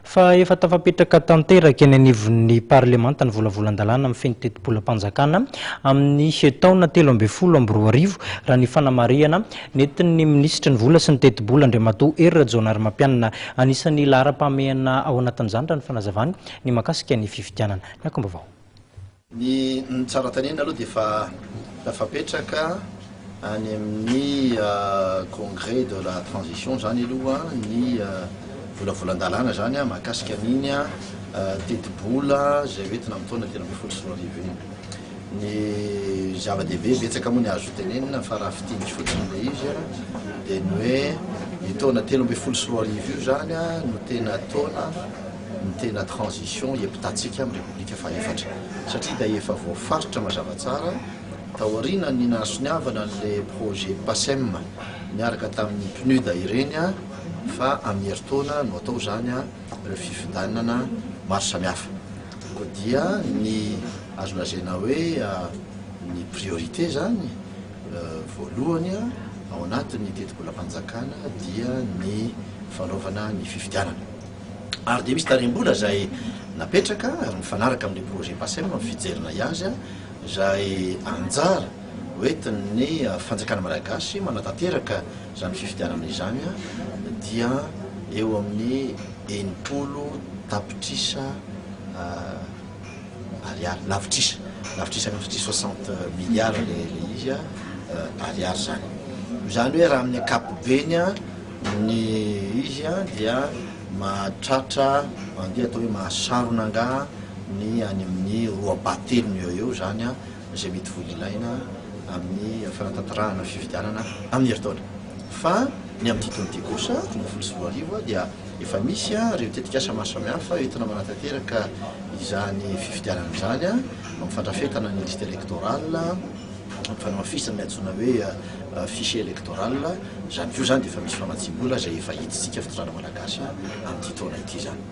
Fa efa tafapetraka tanteraka eny anivon'ny parlemanta ny volavolan-dalàna mifehy ny tetibolam-panjakana amin'ny taona 2013, raha ny fanamarihana nentin'ny minisitry ny vola sy ny tetibola, Andriamatoa Hery Rajaonarimampianina. Anisan'ny laharam-pahamehana ao anatin'izany, raha ny fanazavany, ny mahakasika ny fifidianana. Ny akom-baovao. Ny tsara tenenina aloha dia efa tafapetraka any amin'ny congrès de la transition izany aloha ny volavolan-dalàna izany mahakasika an'iny tetibola izay hoentina amin'ny taona 2013 iny. Ny zava-dehibe, betsaka moa ny azo tenenina fa raha fintiniko fotsiny ilay izy dia ny hoe io taona 2013 io izany no tena taona ny tena transition hiampitantsika amin'ny Repoblika fahefatra satria dia efa voafaritra mazava tsara taorian'ny nahasoniavana an'ilay projet PACEM niaraka tamin'ny PNUD ireny fa amin'ny herintaona no atao izany ireo fifidianana maro samihafa. Koa dia ny azo lazaina hoe ny priorité izany voalohany ao anatin'ny tetibolam-panjakana dia ny fanaovana ny fifidianana. Ary dia misy tarehim-bola izay napetraka ary mifanaraka amin'ilay projet PACEM ny fijerinay azy, izay anjara hoentin'ny fanjakana malagasy manatanteraka izany fifidianana izany dia eo amin'ny 60 tapitrisa ariary, lavitrisa, lavitrisa angamba satria 60 milliards ilay izy ariary izany. Izany hoe raha amin'ny ankapobeny Ny izy dia mahatratra, andeha atao hoe mahasarona angaha ny any amin'ny roa ampahatelony eo eo izany izay mety vola ilaina amin'ny fanatanterahana ny fifidianana amin'ny herintaona. Fa ny amin'ity taona ity kosa, 2013, dia efa misy ireo tetikasa maro samihafa entina manatanteraka izany fifidianana izany amin'ny fandrafetana ny liste électorale, amin'ny fanamafisana ny antsoina hoe fichier électoral, izany koa izany dia efa misy famatsiam-bola izay efa hidintsika fitondrana malagasy amin'ity taona ity izany.